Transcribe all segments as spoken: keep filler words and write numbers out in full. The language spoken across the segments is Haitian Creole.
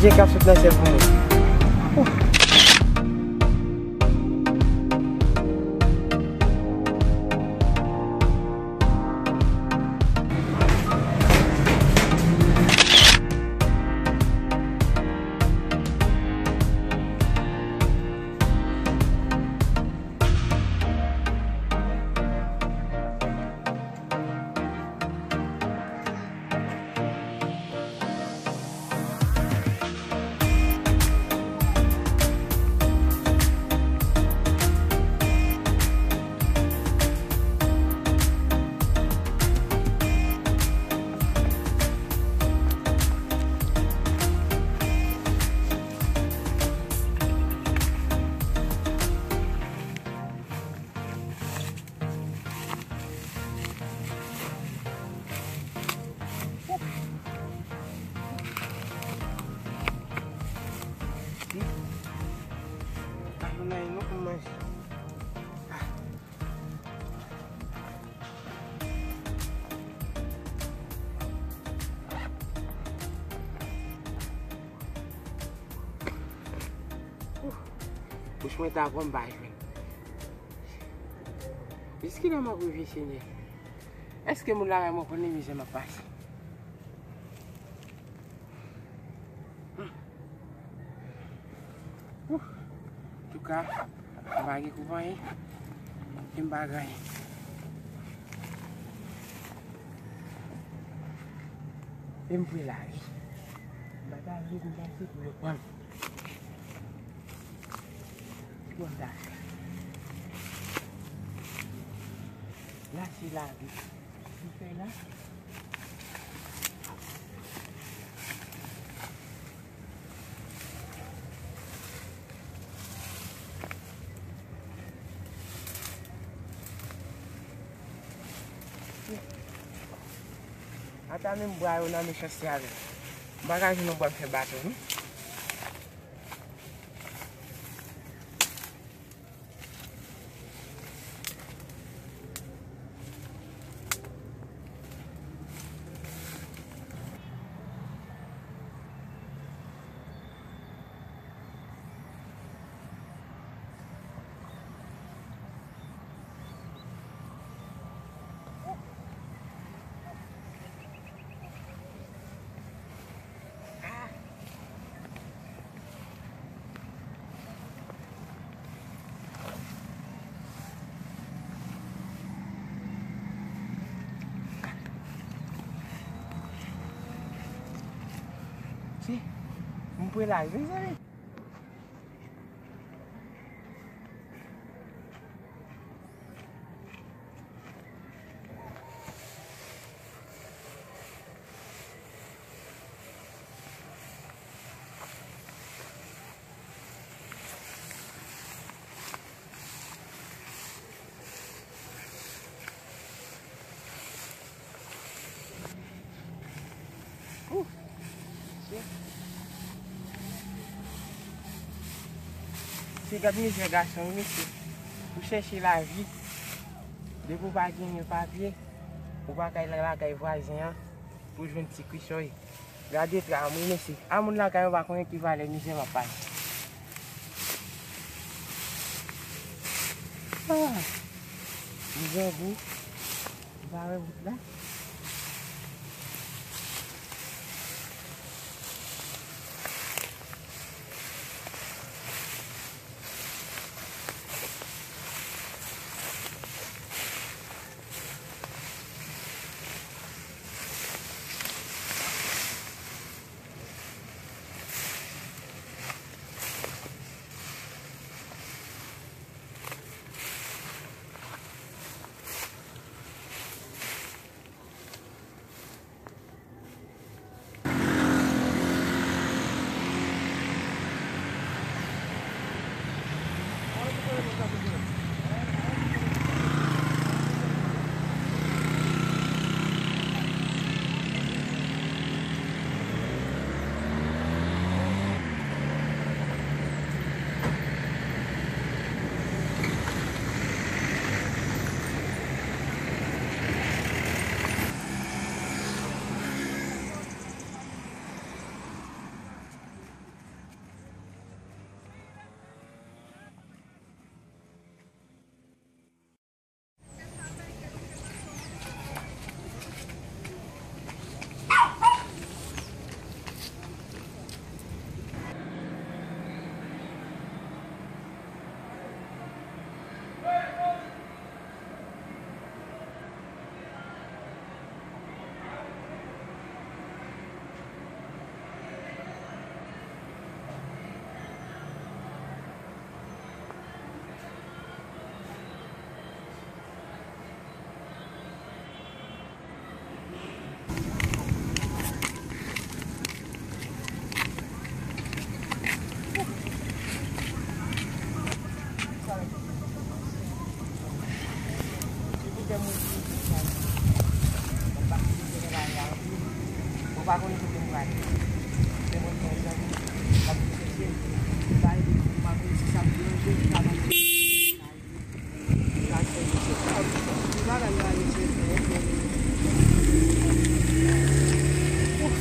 Dye k ap sot nan syèl pou mwen. Bouch mwen ta bon, m pa jwenn. Jiskilè m ap rive, Senyè? Èske moun lakay mwen konnen mizè m ap pase? Antouka, m pa gen koup anyen, e m pa gen anyen. E m pre lavi. M pa ta vle pou m pase pou yo pran m. Bon, ta fè. La, se lavi. Li fè la. Ata menm bwa yo nan mechanste avè m. M pa ka jwenn yon bwa m fè baton, non. Si, m pre lavi, mezanmi. Ooh. Se gad mizè gason wi, mesye. Ou chèche lavi. Depi w pa genyen papye, ou pa ka al lakay vwazen an pou jwenn ti kwichòy. Gade tra m wi, mesye. A moun lakay mwen pa konnen ki valè mizè m ap pase. Ah! Mizè gou. Ou pa wè wout la?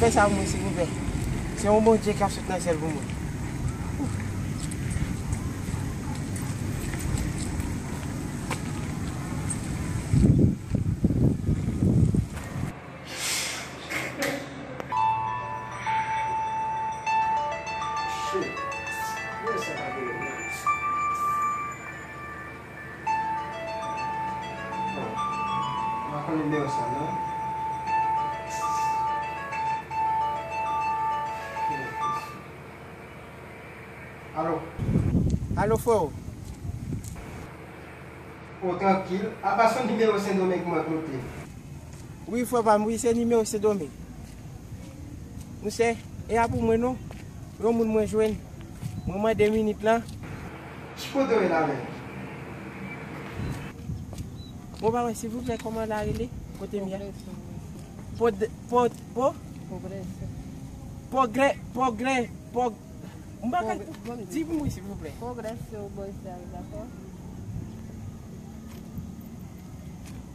Fè sa pou mwen, silvouplè. Se yon Bondye k ap sot nan syèl pou mwen. Bon, m pa konn nimewo sa, non. Alo? Alo, freo. O, trankil. Apa se nimewo Sendomeng mwen k note? Wi, frè pa m, wi, se nimewo Sendomeng. Monchè, e a pou mwen non. Yon moun mwen jwenn. Mwen mande minit lan. Ki kote w ye la menm? Mwen pa wè, silvouplè, kòman la rele? Kote m ye a? Progreso. Po, po, po? Progreso. Pwogrè, pwogrè, pwog-, m pa ka di pou mwen, silvouplè. Progreso, bò sa, dakò?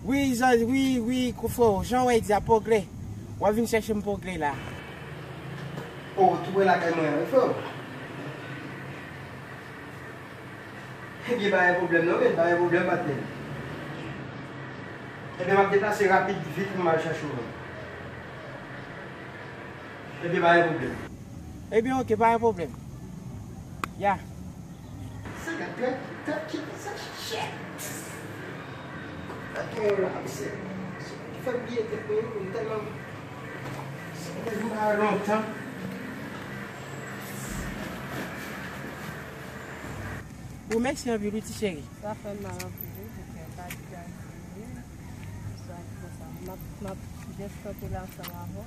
Wi, jan, wi, wi, kou frè, jan w di a, pwogrè. W ap vin chèche m pwogrè la. O, tou pre lakay mwen an, wi, frè. Ebyen, pa gen pwoblèm, non, men pa gen pwoblèm, patnè. Ebyen, m ap deplase rapid, vit, pou m al chèche w, non. Ebyen, pa gen pwoblèm. Ebyen, oke, pa gen pwoblèm. Ya. Sa gad, gad, gad, ki sa, shit. Gad, yo la, misye. Fè m bliye tèt mwen, yo, m tèlman, sa fè m pa lontan. Bon, mèsi anpil, wi, ti cheri. Sa fè m mal anpil, wi, pou kè pa di a, wi. Sa, konsa. M ap, m ap jis kanpe la ansanm avè w.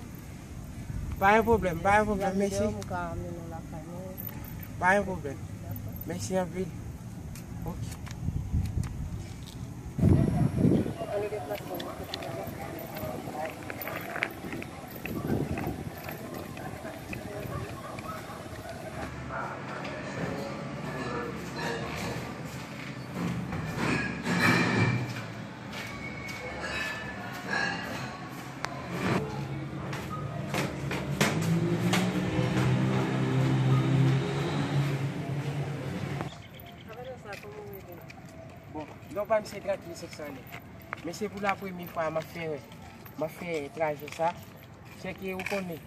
Pa gen pwoblèm, pa gen pwoblèm, mèsi. Pa gen pwoblèm. Mèsi anpil. Ok. Bon, non pa misye trankil, senk san nèt. Men se pou la premye fwa m ap fè, m ap fè trajè sa. Cheke, ou konnen.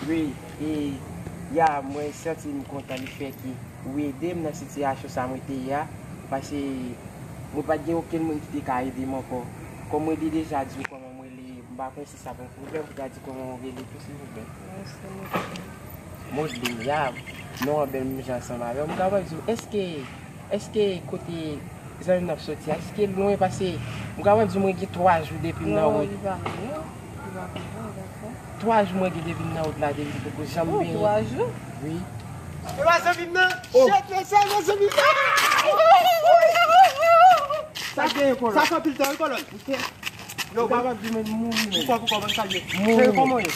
Wi, e, ya, mwen santi m kontan lefètke ou ede m nan sitiyasyon sa mwen te ye a, paske mwen pa t gen okenn moun ki te ka ede m ankò. Kòm mwen te deja di w kòman mwen rele, m pa konnen si sa pa yon pwoblèm pou ta di kòman w rele tou, silvouplè. Mwen se Modlin. Modlin, ya, non an bèl menm jan ansanm avè w. M kapab di w, èske, èske kote zanmi m nan ap soti a, èske l lwen? Paske m kapab di w mwen gen twa jou depi m nan wout. Non, li pa lwen, li pa lwen, dakò. Twa jou mwen gen depi m nan wout la, depi m poko janm benyen. Oh, twa jou? Wi. E pa zanmi m nan? Oh. Shit, mesye, e zanmi m nan! Sa genyen, kolòn? Sa fè anpil tan, wi, kolòn. Yo, papa, di men mouri, men. Poukò, poukò, ban m salye. Mouri. Cheri, kòman w ye?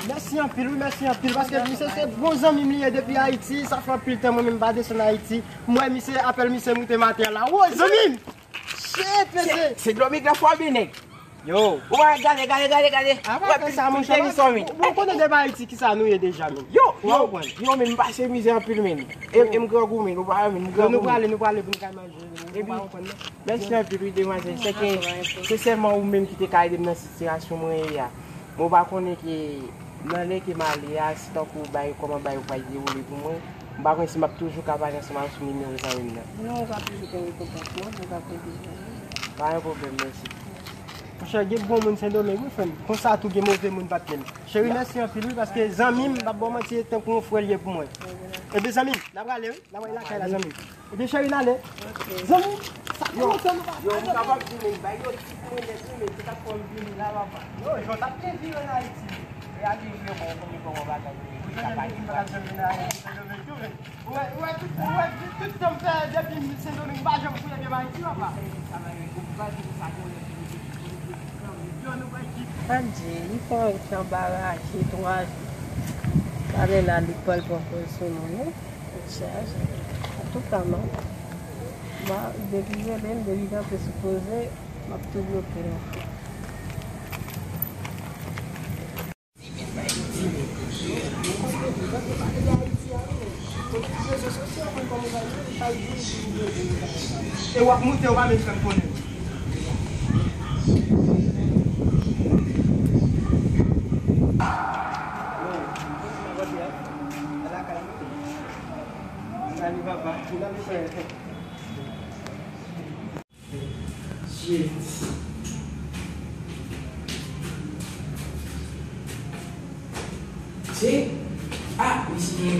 Mèsi anpil, wi, mèsi anpil, paske misye se bon zanmi m li ye depi Ayiti, sa fè anpil tan mwen menm m pa desann Ayiti. M wè misye, apèl misye moute maten an la. Wo, zanmi m! Shit, mesye! Se, se dlo migrafwa oubyen nèg? Yo. Ou pa gade, gade, gade, gade. Apa fè sa, monchè. Ou konnen depi Ayiti, kisa nou ye deja, menm? Yo, yo, yo, men m pase mizè anpil, men. E, e m grangou, men, ou pa wè, men, m grangou. Nou prale, nou prale pou n ka manje. Ou pa konprann, non? Mèsi anpil, wi, demwazèl. Se ke, se sèlman ou menm ki te ka ede m nan sitiyasyon mwen ye a. Mwen pa konnen ke nan lè ke m ale a, si tankou bagay, kòman bagay yo pral dewoule pou mwen. M pa konnen si m ap toujou ka pale ansanm avè w sou nimewo zanmi m nan. Non, ou ka toujou gen rekonpans mwen, ou ka toujou. Pa gen pwoblèm, mèsi. Monchè, gen bon moun Sendomeng, wi, frè m. Konsa tou gen move moun, patnè m. Cheri, mèsi anpil, wi, paske zanmi m, m p ap ba w manti, tankou yon frè l ye pou mwen. Ebyen, zanmi m, n a prale, wi. N a prale lakay la, zanmi m. Ebyen, cheri, n ale. Zanmi m, sa fè lontan nou pa pale. Yo, m kapab di, men, bay yo ti pou mwen nèt, wi, men se t ap fè m vini la, papa. Yo, jan w t ap byen viv ann Ayiti. E a gen vre bon, konbyen bon bagay, men, wi, sa pa gen. Ou wè, ou wè tout, ou wè tout tan m fè depi Sendomeng, m pa janm fouye pye m Ayiti, papa. Adje, li fè yon tan baraje twa jou. Talè la, li pral pran pòz sou nou, non? Tèt chaje. Antouka, m ap, m a, depi rele m, depi kanpe sou koze, m ap tou bloke l. E w ap moute, ou pa menm fè m konnen. Shit. Se, ah, misye,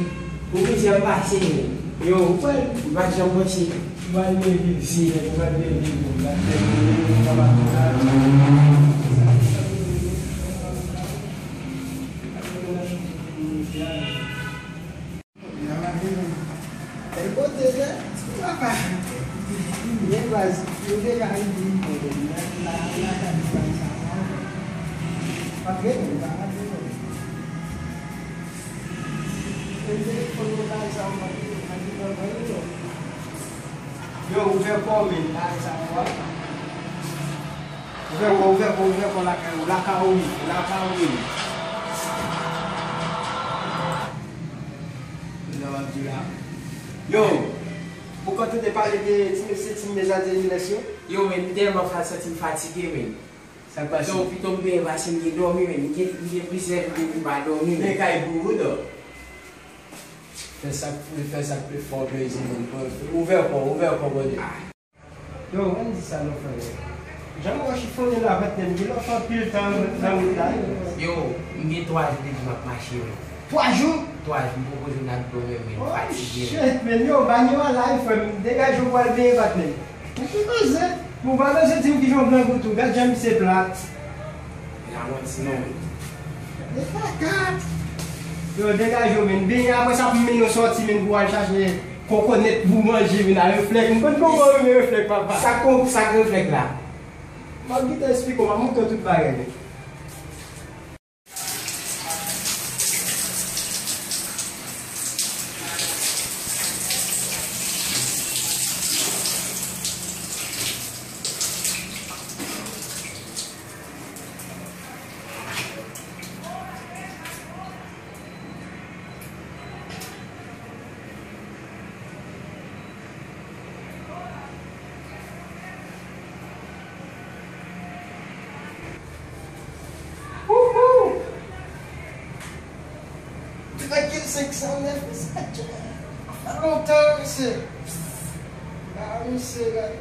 pou misye ap pase, men. Yo, ou kwè, m pa t janm panse. M pral leve, se, m pral leve, m pral leve, m pral leve. Bèl kote, nè? Ti papa. Byen baz, nou deja rive. La, la, la, la, sa, sa. Pa trè bon, pa, pa trè bon. Men telefòn mwen la, sa, pa trè bon, pa trè bon, non. Yo, ouvè kò w, men, la, sa, w ap. Ouvè kò, ouvè kò, ouvè kò lakay ou, lakay ou ye, lakay ou ye. Yo, ou konn tande pale de ti mesye, ti mesye de Miles yo? Yo, men, m tèlman fa-, santi m fatige, men. Sa k pase? Pito, pito m benyen pase m gen dòmi, men. M gen, m gen plizyè jou depi m pa dòmi, men. Men kay pou ou, dò. Fè sa k, fè sa k fè w plezi, men. Ouvè kò, ouvè kò, brother. Yo, ann di sa non, frè. Jan m wè w chifonnen la, patnè m, gen lòt anpil tan nan wout la, wi. Yo, m gen twa jou depi m ap mache, men. Twa jou? Twa jou, m poko jwenn ak dlo menm, men, m fatige, men. Oh, shit, men, yo, banyo a la, wi, frè m, degaje w pral benyen, patnè m. Ou ki koze? Ou pa bezwen di m kijan w grangou tou, gad jan misye plat. E pa manti non, wi. E kaka. Yo, degaje w, men. Benyen, apre sa, pou m mennen w sòti, men, pou w al chache kokonèt pou manje, men, a reflèk. M konn kòman w renmen reflèk, papa. Sa k, sa k reflèk la? M ap gentan esplike w, m ap montre w tout bagay, men. Wouhou! Trankil senk san nèf, mesye. Fè lontan, mesye. Ah, mesye, gade.